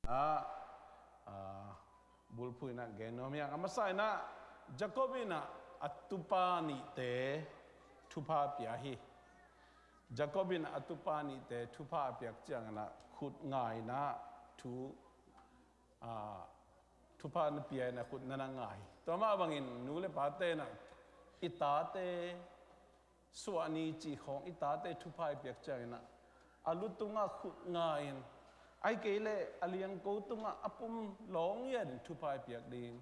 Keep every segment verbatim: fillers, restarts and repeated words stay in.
Ah, ah, bulphuh in ah gen nuam hi hang. A masa in ah Jacob in ah a tupa nihte thupha pia hi. Jacob in ah a tupa nihte thupha a piak ciangin ah khut nga in ah thu, ah, thupha na pia in ah khut na na nga hi. Tua mah bangin nu le pate in ah i tate suah ni cih khawng i tate thupha i piak ciangin ah a lu tungah khut nga in, ahih kei leh a liangko tungah a pum lawng ngiat in thupha i piak ding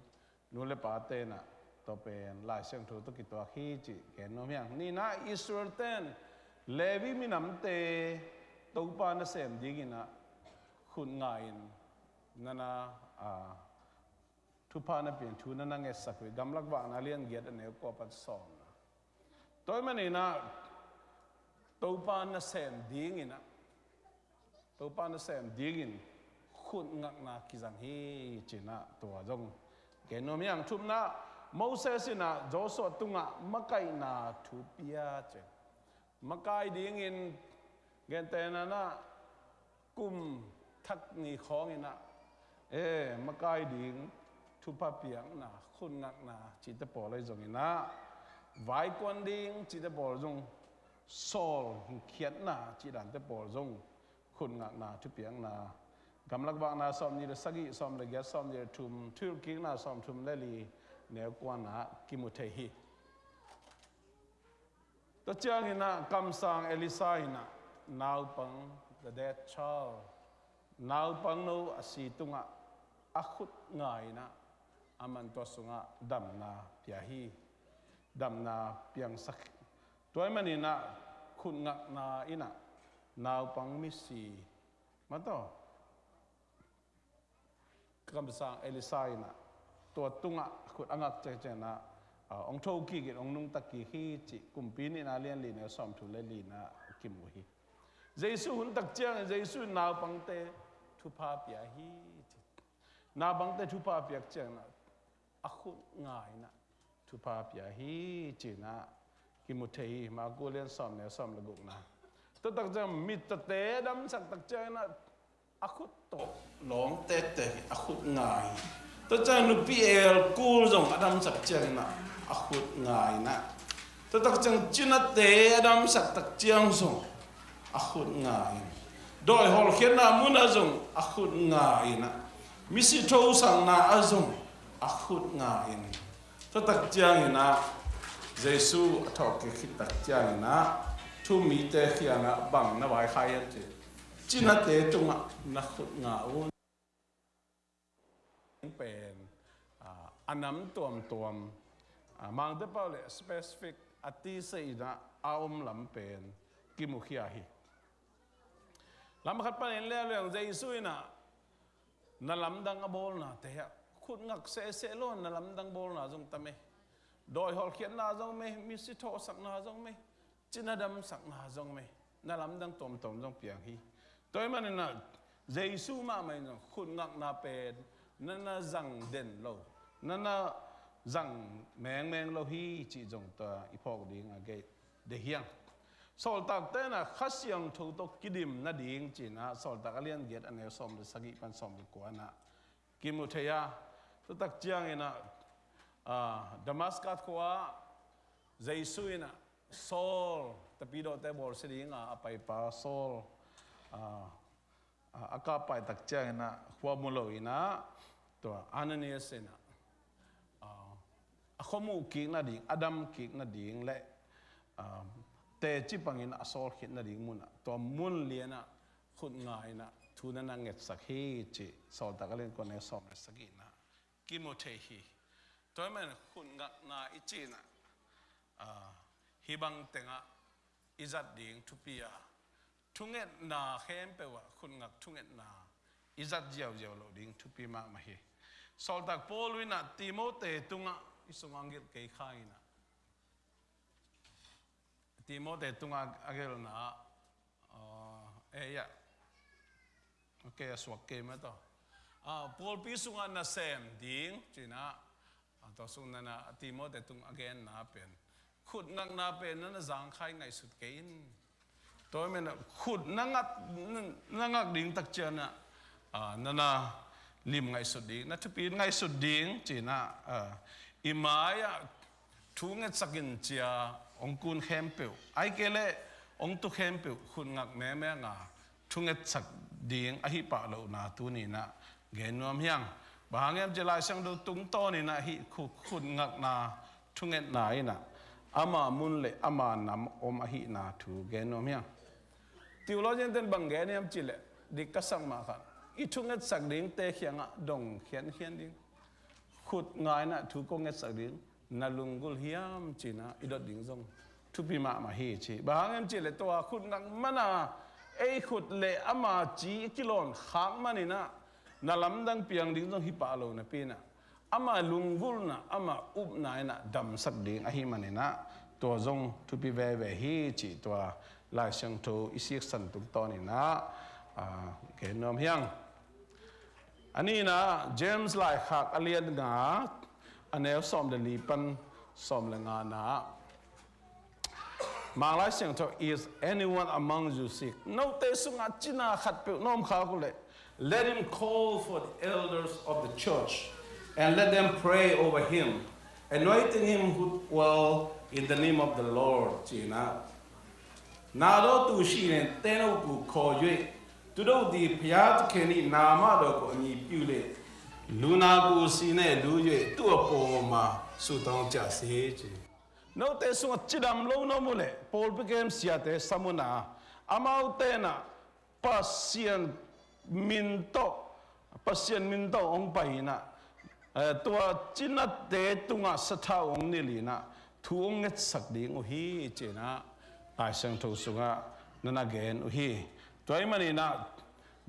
nu le pate in ah tua pen Lai Siangtho tawh kituak hi cih gen nuam hi hang. Nihna, Israel ten Levi minamte Topa nasem dingin ah khut nga in na na, ah, thupha na pia in thu na na ngetsak uh hi. Gamlak Vakna a lian giat a neu kua pan sawmna. Tua ahih manin ah Topa nasem dingin ah, Topa nasem dingin khut ngakna kizang hi ci-in ah tua zong gen nuam hi hang. Thumna, Moses in ah Joshua tungah makaihna thu pia ci. Makai dingin gentehna in ah kum thak ni khawng in ah, eh, makai ding thupha piakna, khut ngakna cihte pawl ahi zongin ah, vaikuan ding cihte pawl zong, sawl khiatna cih dante pawl zong khut ngakna thupiakna. Gamlak Vakna sawmnih le sagih, sawm le giat, sawmnih le thum, Thuhilhkikna sawmthum le li, neu kuana kimu thei hi. Tua ciangin ah kamsang Elisha in ah naupang, the dead child, naupangno a si tungah a khut nga in ah, aman tua sungah damna pia hi. Damna piangsak. Tua ahih manin ah khut ngakna in ah naupang misi, mataw, kamsang Elisha in ah tua tungah khut a ngak ciangciang in ah, ah, hong thokik in, hong nungta kik hi cih Kumpi Nihna a lian li, neu sawmthum le lina kimu hi. Jesu hun tak ciangin Jesu in naupangte thupha pia hi ci. Naupangte thupha piak ciangin ah a khut nga in ah thupha pia hi ci-in ah kimu thei hi. Marku lian sawm, neu sawm le gukna. Tua tak ciang mittate a damsak tak ciangin ah a khut tawh lawng tektek hi, a khut nga hi. Tua ciang nupi elkul zong a damsak ciangin ah a khut nga in ah. Tua tak ciang cinate a damsak tak ciang zong a khut nga in. Dawi hawlkhiatna munah zong a khut nga in ah. Misi thosakna ah zong a khut nga in. Tua tak ciangin ah Jesu a thawhkik khit tak ciangin ah thu-um mite kiangah bang na vaikhak hiam cih leh, cinate tungah na khut nga un. Pen, ah, a nam tuamtuam, ah, Mangte pau leh specific a tisa in ah a om lam pen kimukhia hi. Lam khat panin leuleu Jesu in ah na lamdang a bawlnate ah khut ngak sehseh lo, na lamdang bawlna zong tam e. Dawi hawlkhiatna zong om e, misi thosakna zong om e, cina damsakna zong om e, na lamdang tuamtuam zong piang hi. Tua ahih manin ah Jesu mahmah in zong khut ngakna pen na na zang den lo, na na zang mengmeng lo hi cih zong tua i phawk ding a deih hi hang. Sawltakte in ah Kha Siangtho tawh kidim nading ci-in ah Sawltak a lian giat a neu sawm le sagih pan sawm le kua in ah kimu thei a. Tua tak ciangin ah, ah, Damascus khua-ah Jesu in ah Saul, tapidawte bawlsia ding a, a paipa Saul, ah, ah, a kap pai tak ciangin ah khua mu lo in ah, tua Ananias in ah, ah, a khua muh kik nading, a dam kik nading leh, ah, teci pangin a sawl khit nading munah, tua mun lianah khut nga in ah thu na na ngetsak hi cih Sawltak a lian kua, neu sawm le sagihna kimu thei hi. Tua ahih manin khut ngakna i cih in ah, ah, hih bang tengah i zat ding thupi a, thungetna khempeuh ah khut ngak thungetna i zat ziauziau loh ding thupi mahmah hi. Sawltak Paul in ah Timote tungah, i sungah a gelh kei kha in ah, Timote tungah a gelhna, ah, eh, ya. Ok, a suak kei mah tawh. Ah, pawlpi sungah nasem ding ci-in ah, ah, tua sung na na, a Timote tung a genna pen, khut ngakna pen na na zangkhai ngaihsut kei in. Tua ahih manin ah khut na ngak, na ngak ding tak ciangin ah, Ah, nana lim ngaihsut ding, na thupi ngaihsut ding, cinah, ah, i mai-ah thu ngetsak in cia hong kun khempeuh, ai kei leh hong tu khempeuh khut ngak meme nga thu ngetsak ding ahi pah lohna tuninah gen nuam hiang. Bang hang hiam cih leh Lai Siangtho tungtawninah hih khu-, khut ngakna, thu ngetna inah ama mun le ama nam om ahihna thu gen nuam hiang. Theologian ten bang gen hiam cih leh, dik ka sak mah khat, i thu ngetsak dingte kiangah dong khiankhian ding. Khut ngainah thu ko ngetsak ding, na lunggulh hiam cinah i dot ding zong thupi mahmah hi ci. Bang hang hiam cih leh tua khut ngak mana ei khut le ama ci i kilawn khak maninah na lamdang piang ding zong hi pah lo napi inah ama lunggulhna, ama upna inah damsak ding ahi maninah tua zong thupi veve hi cih tua Lai Siangtho i siksan tungtawninah, ah, gen nuam hiang. A nihna, James laikhak a lian nga, a neu sawm le li pan sawm le ngana ah, Mang Lai Siangtho, "Is anyone among you sick?" Note sungah cina khatpeuh na om khak uh leh, "Let him call for the elders of the church and let them pray over him, anointing him with oil in the name of the Lord," cinah. Na daw tu si nen teno ku khaw yue. Tu do di phaya tu keni na ma daw ko ni piu le. Lu na ku si ne lu yue tu a po ma su tong cia si ci. Note sungah cidam lo na mu le, pawlpi kem siate samuna, amau tena Pasian min tawh, Pasian min tawh hong pai inah, eh, tua cinate tungah sathau hong nilh inah thu hong ngetsak ding uh hi cinah Lai Siangtho sungah nana gen uh hi. Tua ahih maninah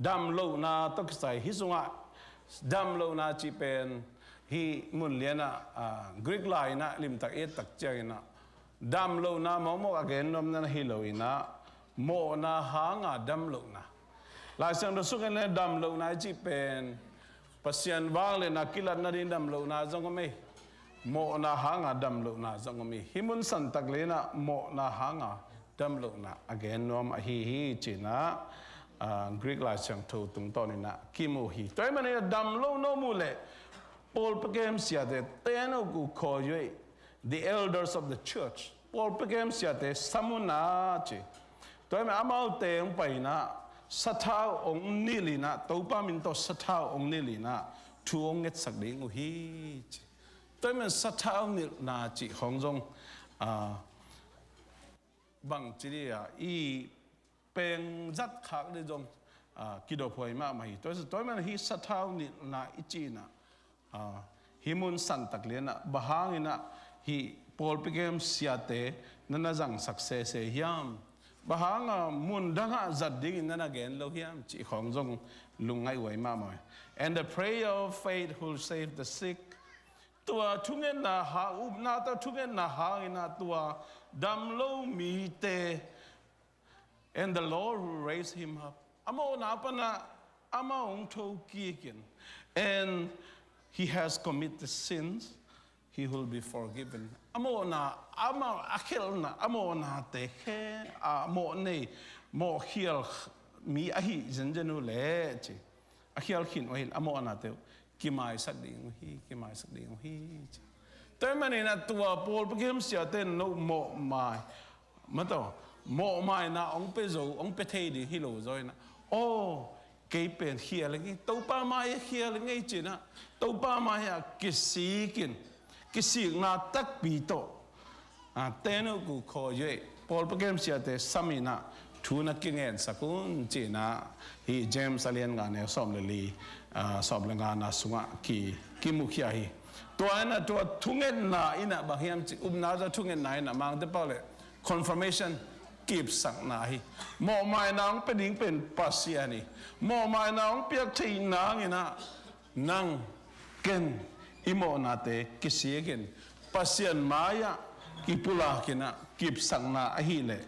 damlohna tawh kisai hi sungah damlohna cih pen hih mun lianah, ah, Greek lai inah limtak i et tak cianginah damlohna mawkmawk a gen nuamna hi lo inah mawhna hanga damlohna. Lai Siangtho sungah le damlohna i cih pen Pasian vangliatna kilatna ding damlohna zong om ei. Mawhna hanga damlohna zong om ei. Hih mun santak le inah mawhna hanga damlohna a gen nuam ahi hi cinah, ah, Greek Lai Siangtho tungtawninah kimu hi. Tua ahih maninah damlo na mu le pawlpi kem siate teno ku khaw yue. The elders of the church, pawlpi kem siate samuna ci. Tua ahih man amaute hong pai inah sathau hong nilh inah, Topa min tawh sathau hong nilh inah thu hong ngetsak ding uh hi ci. Tua ahih man sathau nilhna cih khawng zong, ah, bang ci dih a, i peng zat khak dih zong, ah, kidop huai mahmah hi. Tua, tua ahih man hih sathau nilhna i cih inah, ah, hih mun santak lianah bang hang inah hih pawlpi kem siate nana zangsak sese hiam? Bang hanga mun dangah zat dingin nana gen lo hiam cih khawng zong lungngaih huai mahmah hi. And the prayer of faith will save the sick. Tua thungetna hang, upna tawh thungetna hang inah tua damlo mite, and the Lord will raise him up. A mawhna panah amah hong tho kik in. And he has committed sins, he will be forgiven. A mawhna, amah a khelhna, a mawhnate khe, a mawh nei, mawh khial mi ahi zenzen uh leh ci. A khial khin uh hi a mawhnate uh kimaisak ding uh hi, kimaisak ding uh hi ci. Tua ahih maninah tua pawlpi kem siate in no mawhmai, mataw, mawhmaina hong pia zo, hong pia thei ding hi lo zaw inah, aw, kei pen khial ing ei, Topa mai-ah khial ing ei cinah, Topa mai-ah kisik in, kisikna takpi tawh, ah, teno ku khaw yue, pawlpi kem siate sam inah thu na kingensak un cinah hih James a lian nga neu sawm le li, ah, sawm le ngana sungah ki, kimukhia hi. Tua inah tua thungetna inah bang hiam cih, upna tawh thungetna inah Mangte pau le confirmation, kipsakna hi. Mawhmaina hong pia ding pen Pasian hi. Mawhmaina hong piak theih nang inah nang ken i mawhnate kisik in Pasian mai-ah kipulak inah kipsakna ahih leh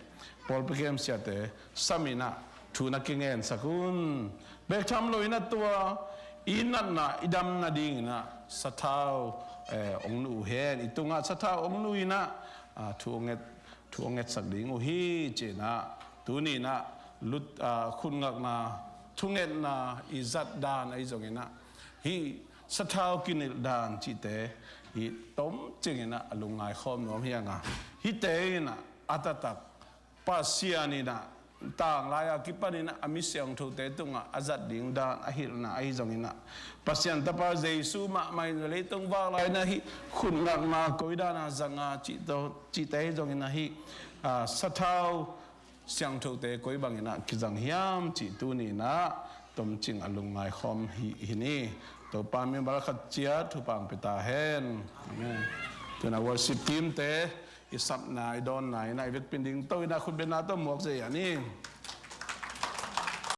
pawlpi kem siate sam inah thu na kingensak un. Bek tham lo inah tua i natna, i damna ding inah sathau, eh, hong nuh uh hen, i tungah sathau hong nuh inah, ah, thu hong nget, thu hong ngetsak ding uh hi cinah tuni inah lut, ah, khut ngakna thungetna i zat dan ahi zongin ah, hih sathau kinilh dan cihte hih tomcing in ah a lungngai khawm nuam hi hang a, hihte in ah a taktak Pasian in ah tanglai a kipan in ah a mi siangthote tungah a zat ding dan a hilhna ahi zongin ah, Pasian Tapa Jesu mahmah in leitung vak lai in ah hih khut ngakna koi dan a zang a cih tawh, cihte ahi zongin ah hih, ah, sathau siangthote koi bangin ah kizang hiam cih tuni in ah tomcing a lungngai khawm hi, hi ni. Topa min bang khat ciat thupha hong pia ta hen. Amen. Tu-in ah worship team te i sapna, i dawnna in ah i vekpi ding tawh in ah khutbetna tawh muak zia ni.